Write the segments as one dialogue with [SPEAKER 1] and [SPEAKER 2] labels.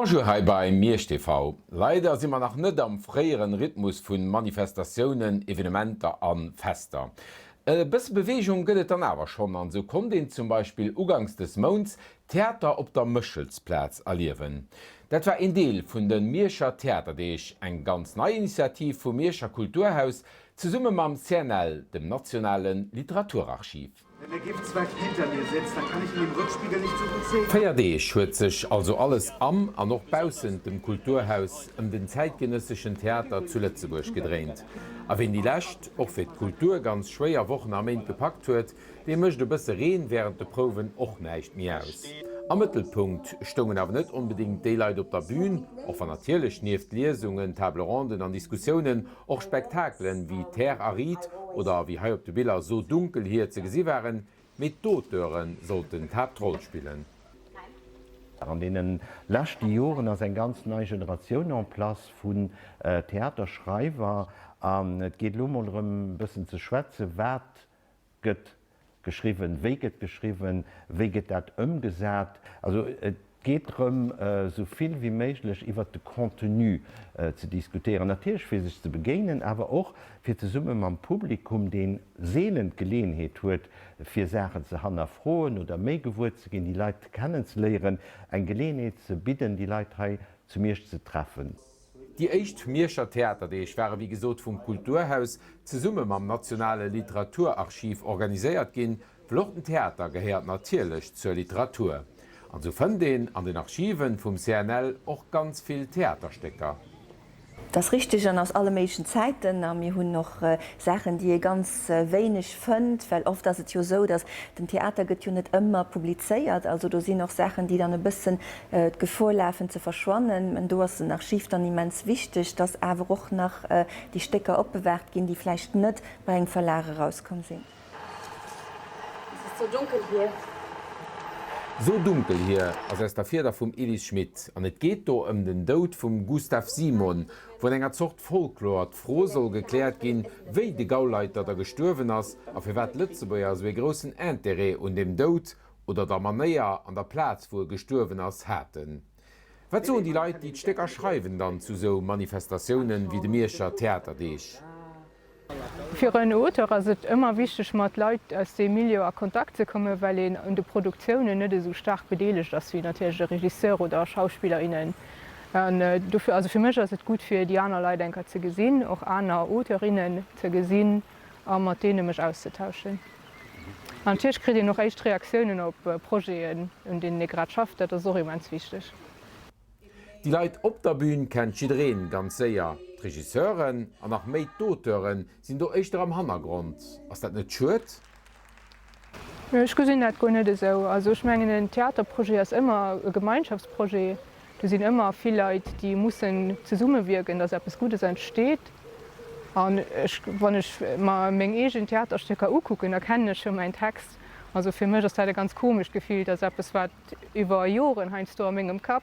[SPEAKER 1] Bonjour hei bei Miersch TV. Leider si mer nach net am fréieren Rhythmus vun Manifestatiounen, Evenementer an Fester. E bësse Beweegung gëtt et dann awer schonn an sou konnt een zum Beispill ugangs des Mounts Theater op der Méchelsplaz erliewen. Dat war een Deel vun de Mierscher Theaterdeeg, eng ganz nei Initiativ vum Mierscher Kulturhaus zesumme mam CNL, dem nationale Literaturarchiv. 4 Deeg huet sech also alles am an och baussent dem Kulturhaus ëm den zäitgenësseschen Theater zu Lëtzebuerg gedréint. A ween déi lescht, och fir d'Kultur ganz schwéier Wochen a Méint gepackt huet, deem mécht e bësse Reen wärend de Prouwen och näischt méi aus. Am Mëttelpunkt stoungen awer net onbedéngt déi Leit op der Bün, och wann natierlech nieft Liesungen, Table Ronden an Diskussiounen Och Spektakelen wéi Terre aride oder wéi hei op de Biller So dunkel hier ze gesi waren, mee d'Auteure sollten d'Haaptroll spillen.
[SPEAKER 2] An deene leschte Joren ass eng ganz nei Generatioun en place vun Theaterschreiwer an et geet elo mol erëm e bëssen ze schwätzen, wat gëtt geschriwwen, wéi gëtt geschriwwen, wéi gëtt dat ëmgesat. Also et geet drëm, esou vill wéi méiglech iwwert de Contenu ze diskutéieren, natierlech fir sech ze begéinen, awer och fir zesumme mam Publikum, dee seelen d'Geleeënheet huet, fir Saachen ze hannerfroen oder méi gewuer ze ginn, déi Leit kennenzeléieren, eng Geleeënheet ze bidden, déi Leit hei zu Miersch ze treffen.
[SPEAKER 1] Déi éischt Mierscher Theaterdeeg ware wéi gesot vum Kulturhaus zesumme mam Nationale Literaturarchiv organiséiert ginn, well och den Theater gehéiert natierlech zur Literatur. An sou fënnt een an den Archiven vum CNL och ganz vill Theaterstécker.
[SPEAKER 3] Dat ass richteg an aus alle méiglechen Zäiten. A mir hunn och Saachen, déi ee ganz wéineg fënnt, well oft ass et jo esou, datt den Theater gëtt jo net ëmmer publizéiert. Also do sinn och Saachen, déi dann e bëssen d'Gefor lafen ze verschwannen. An do ass den Archiv dann immens wichteg, dass awer och nach déi Stécker opbewaart ginn, déi vläicht net bei engem Verlag erauskomm sinn.
[SPEAKER 4] Es ist so dunkel hier.
[SPEAKER 1] So dunkel hier ass aus der Fieder vum Elise Schmit an et geet do ëm den Doud vum Gustav Simon, wou an enger Zort Folklor d'Fro soll gekläert ginn, wéi de Gauleiter da gestuerwen ass a firwat d'Lëtzebuerger esou ee groussen Interêt un dem Doud oder der Manéier an der Plaz wou e gestuerwen ass, haten. Wat soen déi Leit, déi d'Stécker schreiwen dann zu sou Manifestatiounen wéi de Mierscher Theaterdeeg?
[SPEAKER 5] Fir en Auteur ass et ëmmer wichteg mat Leit aus deem Milieu a Kontakt ze kommen, well een un de Produktiounen net esou staark bedeelegt ass wéi natierlech e Regisseur oder Schauspiller, innen. An dofir, also fir mech ass et gutt fir déi aner Leit eng Kéier ze gesinn, och aner Auteur, innen ze gesinn a mat deene mech auszetauschen. An natierlech kritt een och éischt Reaktiounen op Projeten, un deenen ee grad schafft. Dat ass och immens wichteg.
[SPEAKER 1] Déi Leit op der Bühn kennt jiddereen ganz séier. D'Regisseuren, an nach méi d'Auteuren, sinn do éischter am Hannergrond. Ass dat net schued?
[SPEAKER 5] Ech gesinn dat guer net esou. Also ech mengen en Theaterprojet ass ëmmer e Gemeinschaftsprojet. Do sinn ëmmer vill Leit, déi mussen zesummewierken, dass eppes Guddes entsteet. An ech, wann ech mer meng eegen Theaterstécker ukucken, da kennen ech jo mäin Text. Also fir mech ass dat e ganz komescht Gefill, dass eppes, wat iwwer Joren heiansdo a mengem Kapp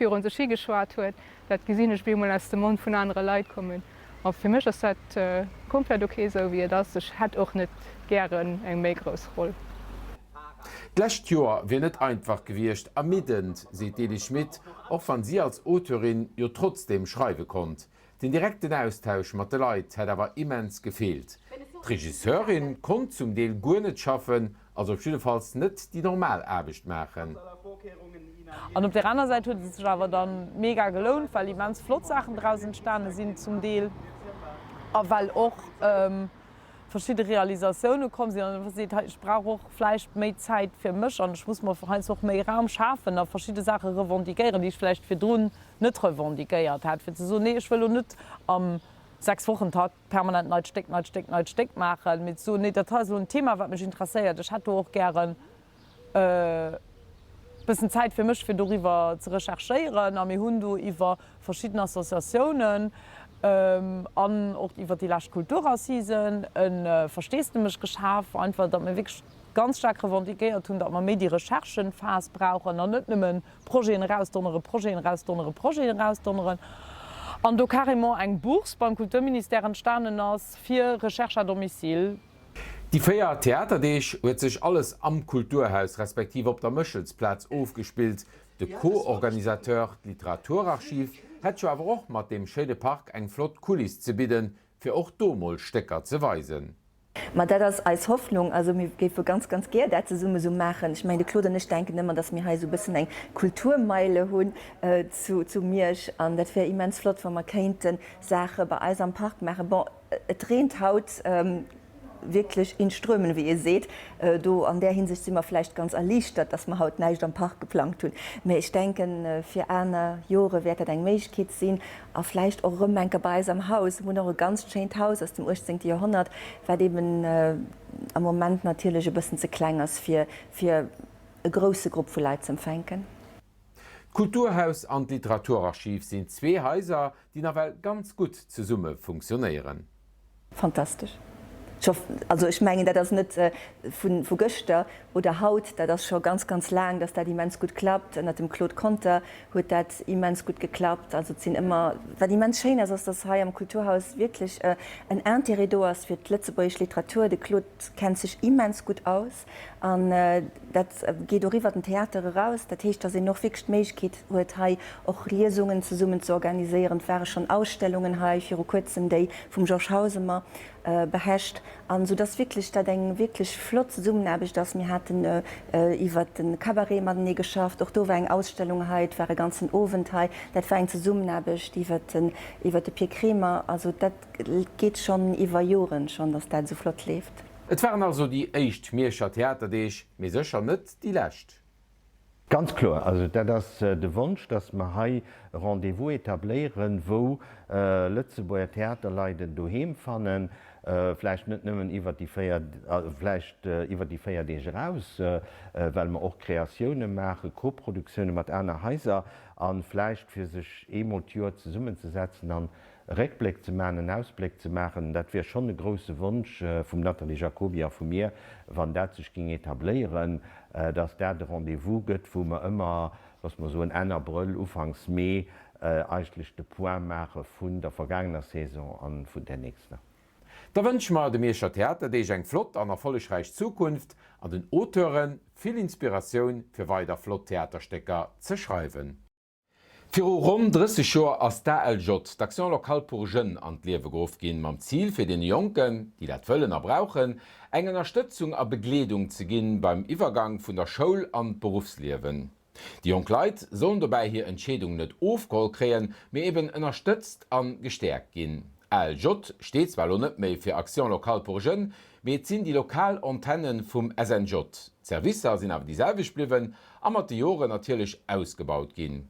[SPEAKER 5] viru sech higeschwat huet, dat gesinn ech op eemol aus dem Mond vun anere Leit kommen. A fir mech ass dat komplett ok esou, wéi et ass. Ech hätt och net gären eng méi grouss Roll.
[SPEAKER 1] D'lescht Joer wier net einfach gewiescht, ermiddend, seet d'Elis Schmit, och wann si als Auteurin jo trotzdeem schreiwe konnt. Den direkten Austausch mat de Leit hätt awer immens gefeelt. D'Regisseurin konnt zum Deel guer net schaffen, also op jiddefalls net déi normal Aarbecht maachen.
[SPEAKER 6] An op där aner Säit huet et sech awer dann mega gelount, well immens flott Saachen draus entstane sinn zum Deel a well och verschidde Realisatioune komm sinn an einfach seet, hei ech brauch och vläicht méi Zäit fir mech an ech muss mer heiansdo och méi Raum schafen a verschidde Saache revendiquéieren, déi ech vläicht virdrun net revendiquéiert hat, fir ze soen, nee ech wëll elo net am Sechswochentakt permanent neit Stéck, neit Stéck, neit Stéck maachen, mee ze soen, nee dat hei ass elo en Thema wat mech interesséiert, ech hätt do och gären e bëssen Zäit fir mech, fir doriwwer ze recherchéieren. A mir hunn do iwwer verschidden Associatiounen an och iwwer déi lescht Kulturassisen e Versteesdemech geschaf, einfach datt mir wierklech ganz staark revendiquéiert hunn, datt mer méi déi Recherchephas brauchen an net nëmme Projeten erausdonneren, Projeten erausdonneren, Projeten erausdonneren. An do carrément eng Bourse beim Kulturministère entstanen ass fir Recherche à domicile.
[SPEAKER 1] Déi 4 Theaterdeeg huet sech alles am Kulturhaus respektiv op der Méchelsplaz ofgespillt. De Co-Organisateur, d'Literaturarchiv, hätt jo awer och mat deem schéine Park eng flott Kuliss ze bidden, fir och do mol Stécker ze weisen.
[SPEAKER 3] Ma dat ass eis Hoffnung. Also mir géife ganz, ganz gär dat zesumme sou maachen. Ech mengen, de Claude an ech denken ëmmer, datt mir hei esou e bëssen eng Kulturmeile hunn zu Miersch. An dat wär immens flott, wa mer kéinte Saache bei eis am Park maachen. Bon, et reent haut wierklech in Strömen, wéi ee seet. Do an där Hinsicht si mer vläicht ganz erliichtert, datt mer haut näischt am Park geplangt hunn. Mä ech denken, fir aner Jore wäert dat eng Méiglechkeet sinn. A vläicht och erëm enker bei eis am Haus. Mir hunn och e ganzt schéint Haus aus dem uechtzéngte Joerhonnert, wat eben am Moment natierlech e bëssen ze kleng ass, fir fir e grousse Grupp vu Leit z'empfänken.
[SPEAKER 1] D'Kulturhaus an d'Literaturarchiv sinn zwee Haiser, déi nawell ganz gutt zesumme funktionéieren.
[SPEAKER 3] Fantastesch. Scho, also ech mengen, dat ass net vu gëschter oder haut, dat ass scho ganz, ganz laang, dass dat immens gutt klappt. Ënnert dem Claude Conter huet dat immens gutt geklappt. Also et sinn ëmmer, wat immens schéin ass, ass, dass hei am Kulturhaus wierklech en Intérêt do ass fir d'lëtzebuergesch Literatur. De Claude kennt sech immens gutt aus an dat geet och iwwer den Theater eraus. Dat heescht, dass een och wierklech d'Méiglechkeet huet hei och Liesungen zesummen ze organiséieren. Et ware schonn Ausstellungen hei viru kuerzem, déi vum Georges Hausemer behecht, an esou dass wierklech dat eng wierklech flott Zesummenaarbecht ass. Mir haten iwwert de Cabaret matenee geschafft, och do war eng Ausstellung hei, et war e ganzen Owend hei, dat war eng Zesummenaarbecht iwwert den iwwert de Pir Kremer. Also dat geet schonn iwwer Joren schonn, dass dat esou flott leeft.
[SPEAKER 1] Et waren also déi éischt Mierscher Theaterdeeg, mee sécher net déi lescht.
[SPEAKER 2] Ganz kloer, also dat ass de Wonsch, dass mer hei e Rendez-vous etabléieren, wou Lëtzebuerger Theaterleit en Doheem fannen, vläicht net nëmmen iwwert déi 4, vläicht iwwert déi 4 Deeg eraus, well mer och Kreatioune maachen, Koproduktioune mat aner Haiser, a vläicht fir sech eemol d'Joer zesummenzesetzen an E Réckbléck ze maachen, en Ausbléck ze maachen, dat wier schonn e grousse Wonsch vum Nathalie Jacoby a vu mir, wann dat sech géing etabléieren, dass dat e Rendez-vous gëtt, wou mer ëmmer, loosse mer soen Enn Abrëll, Ufanks Mee, eigentlech de Point maache vun der vergaangener Saison a vun där nächster.
[SPEAKER 1] Da wënsche mer de Mierscher Theaterdeeg eng flott an erfollegräich Zukunft an den Auteure vill Inspiratioun fir weider flott Theaterstécker ze schreiwen. Viru ronn 30 Joer ass d'ALJ, d'Action locale pour jeunes, an d'Liewe geruff ginn, mam Zil fir deene Jonken, déi dat wëllen a brauchen, eng Ënnerstëtzung a Begleedung ze ginn beim Iwwergang vun der Schoul an d'Beruffsliewen. Déi jonk Leit sollen dobäi hir Entscheedung net ofgeholl kréien, mee eben ënnerstëtzt an gestäerkt ginn. ALJ steet zwar elo net méi fir Action locale pour jeunes, mee et sinn déi lokal Antenne vum SNJ. D'Servicer sinn awer déi selwecht bliwwen a mat de Joren natierlech ausgebaut ginn.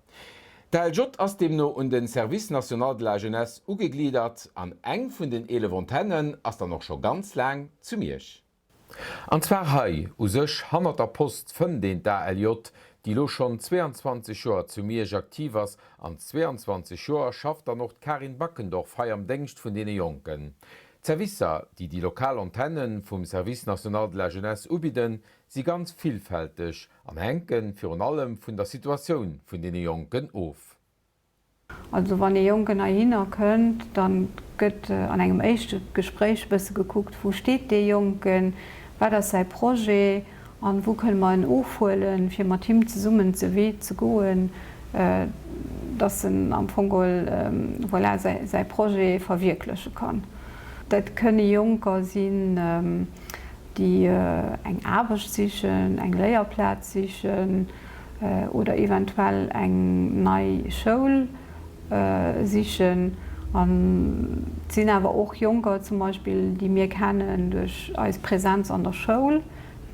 [SPEAKER 1] D'ALJ ass deemno un de Service national de la jeunesse ugegliddert an eng vun den 11 Antennen ass dann och scho ganz laang zu Miersch. An zwar hei, u sech hannert der Post fënnt een d'ALJ, déi elo schonn 22 Joer zu Miersch aktiv ass. An 22 Joer schafft dann och d'Karin Backendorf hei am Déngscht vun deene Jonken. D'Servicer, déi déi lokal Antenne vum Service national de la jeunesse ubidden, si ganz villfälteg an hänke virun allem vun der Situatioun vun deene Jonken of.
[SPEAKER 7] Also wann ee Jonken heihinner kënnt, da gëtt an engem éischte Gespréich e bësse gekuckt, wou steet dee Jonken, wat ass säi Projet an wou kënne mer en ofhuelen, fir mat him zesummen ze Wee ze goen, dass en am Fong geholl, voilà, säi Projet verwierkleche kann. Dat kënne Jonker sinn, déi eng Aarbecht sichen, eng Léierplaz sichen oder eventuell eng nei Schoul sichen. An et sinn awer och Jonker zum Beispill, déi mir kennen duerch eis Präsenz an der Schoul,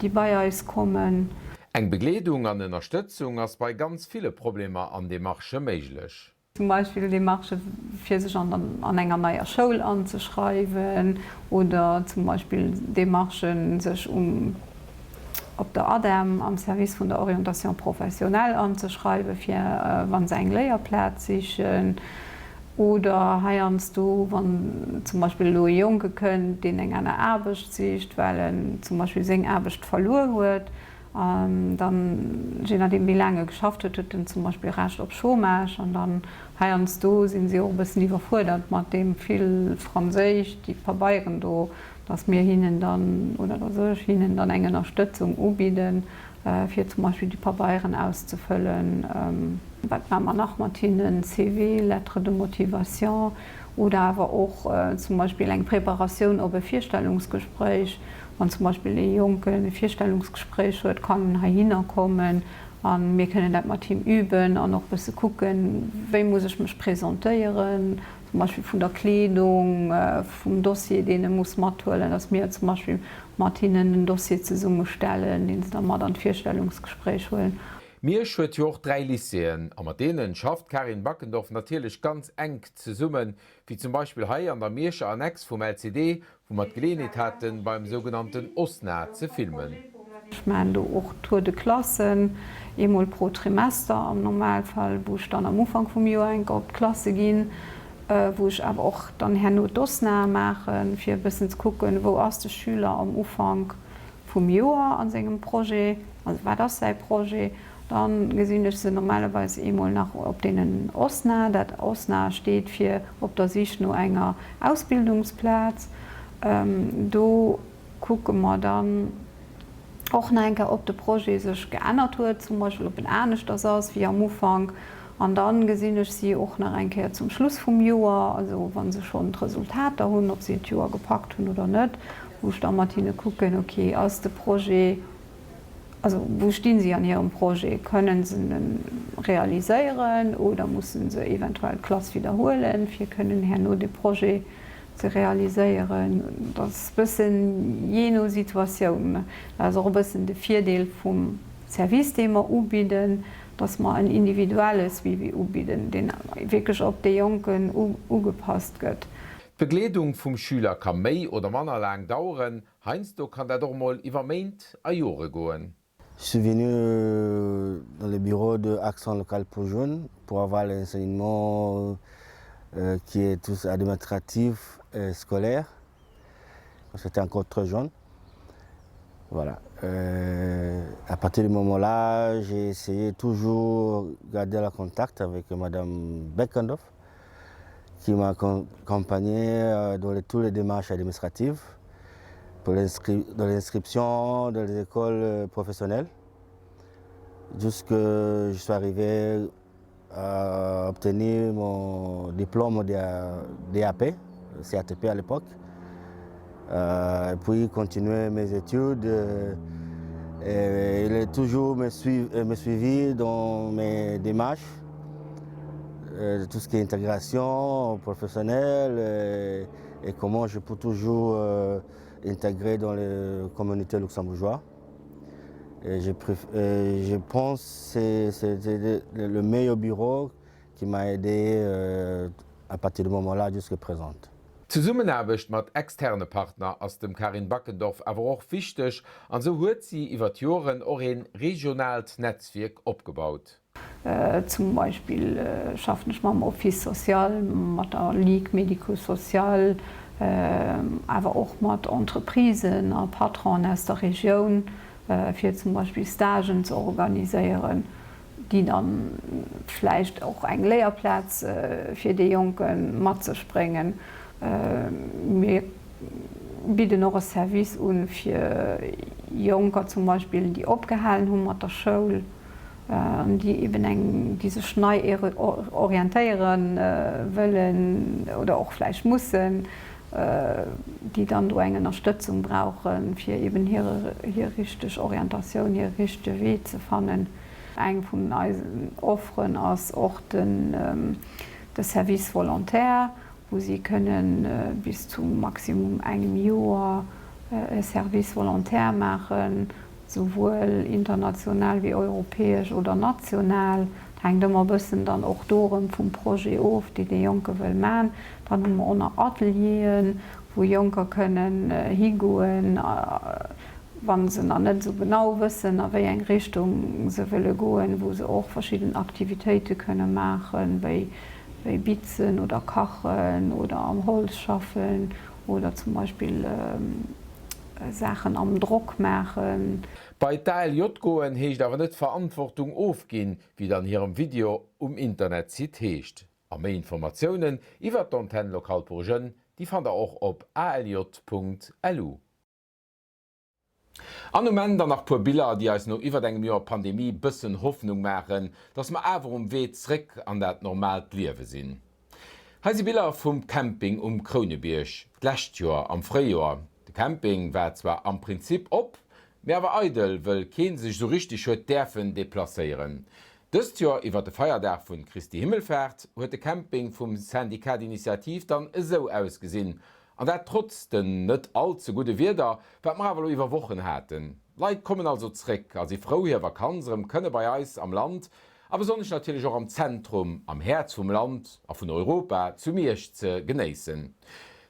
[SPEAKER 7] déi bei eis kommen.
[SPEAKER 1] Eng Begleedung an Ënnerstëtzung ass bei ganz ville Problemer an Demarchë méiglech.
[SPEAKER 7] Zum Beispill Demarchë fir sech an enger neier Schoul anzeschreiwen oder zum Beispill Demarchen sech um op der ADEM am Service vun der Orientation professionnelle anzeschreiwen, fir wa se eng Léierplaz sichen oder heiansdo wann zum Beispill elo e Jonke kënnt, deen eng aner Aarbecht sicht, well en zum Beispill seng Aarbecht verluer huet. An dann, je nodeem wéi laang e geschafft huet, huet en zum Beispill Recht op Chômage. An dann heiansdo sinn si och e bëssen iwwerfuerdert mat deem vill Franséisch, déi Pabeieren do. Dass mir hinnen dann, oder dass ech hinnen dann eng Ënnerstëtzung ubidden, fir zum Beispill déi Pabeieren auszefëllen. Wat maache mer nach mat hinnen? CV, Lettre de motivation oder awer och zum Beispill eng Preparatioun op e Virstellungsgespréich. Wann zum Beispill ee Jonken e Virstellungsgespréich huet, kann en heihinner kommen a mir kënnen dat mat him üben an och e bësse kucken, wéi muss ech mech presentéieren, zum Beispill vun der Kleedung, vum Dossier, deen e muss mathuelen, dass mir zum Beispill mat hinnen en Dossier zesummestellen, dee se da mat an d'Virstellungsgespréich huelen.
[SPEAKER 1] Miersch huet jo och 3 Lycéeën a mat deenen schafft d'Karin Backendorf natierlech ganz enk zesummen, wéi zum Beispill hei an der Mierscher Annex vum LCD, wou mer d'Geleeënheet haten, beim sougenannten OSNA ze filmen.
[SPEAKER 7] Ech maachen do och Tour de classen, eemol pro Trimester am Normalfall, wou ech dann am Ufank vum Joer eng Kéier op d'Klasse ginn, wou ech awer och dann herno d'OSNAe maachen, fir e bëssen ze kucken, wou ass de Schüler am Ufank vum Joer a sengem Projet, also wat ass säi Projet. Dann gesinn ech se normalerweis eemol nach op deenen OSNA. Dat OSNA steet fir op der Sich no enger Ausbildungsplaz. Do kucke mer dann och nach eng Kéier, ob de Projet sech geännert huet, zum Beispill ob en aneschters ass wéi am Ufank. An dann gesinn ech si och nach eng Kéier zum Schluss vum Joer, also wa se schonn d'Resultater hunn, ob si d'Joer gepackt hunn oder net, wou ech da mat hinne kucken, ok, ass de Projet, Also wou sti si an hirem Projet? Kënnen se en realiséieren oder musse se eventuell d'Klass widderhuelen, fir kënnen herno de Projet ze realiséieren? Dat ass e bëssen jee no Situatioun. Dat ass och e bëssen de Virdeel vum Service, dee mer ubidden, dass mer en individuelle Suivi ubidden, deen wierklech op dee Jonken ugepasst gëtt.
[SPEAKER 1] D'Begleedung vum Schüler ka méi oder manner laang daueren, Heiansdo kann dat och mol iwwer Méint a Jore goen.
[SPEAKER 8] Je suis venu dans le bureau de Action locale pour jeunes pour avoir l'enseignement qui est tous administratif et scolaire. J'étais encore très jeune. Voilà. Euh, à partir du moment-là, j'ai essayé toujours garder le contact avec Madame Beckendorf, qui m'a accompagné dans les, toutes les démarches administratives pour dans l'inscription dans les écoles professionnelles, jusque je suis arrivé à obtenir mon diplôme de DAP, CATP à l'époque, euh, et puis continuer mes études. Et il est toujours me, suivi, me suivi dans mes démarches, euh, tout ce qui est intégration professionnelle et, et comment je peux toujours euh, intégrer dans les communautés luxembourgeoises. Et je, et je pense que c'est le meilleur bureau qui m'a aidé euh, à partir du moment-là jusqu'à présent.
[SPEAKER 1] D'Zesummenaarbecht mat externe Partner ass dem Karin Backendorf awer och wichteg an esou huet si iwwer d'Joren och een regionaalt Netzwierk opgebaut.
[SPEAKER 7] Zum Beispill schaffen ech mam Office social, mat der Ligue médico-sociale, awer och mat Entreprisen a Patronen aus der Regioun, fir zum Beispill Stagen ze organiséieren. déi dann vläicht och eng Léierplaz fir dee Jonke mat sech bréngen. Mir bidden och e Service un fir Jonker zum Beispill, déi opgehalen hu mat der Schoul an déi eben eng, déi sech nei orientéiere wëllen oder och vläicht mussen, déi dann do eng Ënnerstëtzung brauchen, fir eben hir richteg Orientatioun, hire richtege Wee ze fannen. Eng vun eisen Offeren ass och de Service volontaire, wou si kënne bis zu maximum engem Joer e Service volontaire maachen, souwuel international wéi europäesch oder national. Dat hänkt ëmmer e bëssen dann och do erëm vum Projet of, dee dee Jonke wëll man. Dann hu mer och nach Atelieren, wou Jonker kënnen higoen, wa se nach net esou genau wëssen, a wéi eng Richtung se wëlle goen, wou se och verschidden Aktivitéite kënne maachen, wéi bitzen oder kachen oder am Holz schaffen oder zum Beispill Saachen am Drock maachen.
[SPEAKER 1] Bei d'ALJ goen heescht awer net Verantwortung ofginn, wéi et an hirem Video um Internetsite heescht. A méi Informatiounen iwwert d'Antenne Locale pour Jeunes. Déi fannt der och op alj.lu. An um Enn dann nach puer Biller, déi eis no iwwert engem Joer Pandemie bëssen Hoffnung maachen, dass mer awer um Wee zréck an dat normaalt Liewe sinn. Hei si Biller vum Camping um Krounebierg d'lescht Joer am Fréijoer. De Camping war zwar am Prinzip op, mee awer eidel, wëll keen sech sou richteg huet däerfen deplacéieren. Dëst Joer iwwert de Feierdag vun Christi Himmelfaart huet de Camping vum Syndicat d'Initiative dann esou ausgesinn, an dat trotz den net all ze gudde Wieder, wat mer awer elo iwwer Wochen haten. Leit kommen also zréck a si frou hir Vakanz erëm kënne bei eis am Land a besonnesch natierlech och am Zentrum, am Häerz vum Land a vun Europa, zu Miersch ze genéissen.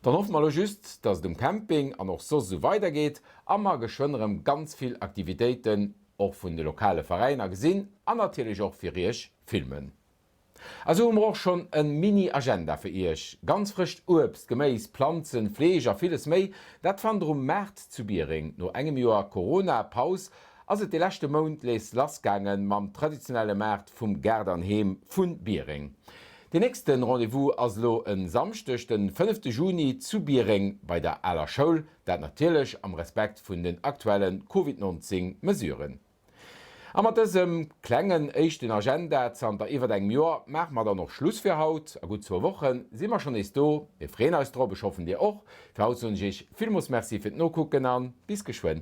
[SPEAKER 1] Dann hoffe mer elo just, dass et um Camping an och soss esou weidergeet a mer geschwënn erëm ganz vill Aktivitéiten och vun de lokale Veräiner gesinn an natierlech och fir iech filmen. A sou hu mer och schonn en Mini Agenda fir iech. Ganz frëscht Uebst, Geméis, Planzen, Fleesch a villes méi, dat fannt der um Maart zu Biereng. No engem Joer Corona Paus ass et de leschte Mount lees lass gaangen mam traditionelle Maart vum Gaart an Heem vun Biereng. Den nächsten Rendez-vous ass elo en Samschdeg den 5 Juni zu Biereng bei der aler Schoul. Dat natierlech am Respekt vun den aktuelle Covid 19 Mesuren. A mat dësem klengen éischten Agenda zanter iwwert engem Joer maache mer dann och Schluss fir haut. A gutt zwou Woche si mer schonn nees do. Mir freeën eis drop, ech hoffen dir och. Fir haut soen ech iech villmools Merci fir d'Nokucken a bis geschwënn.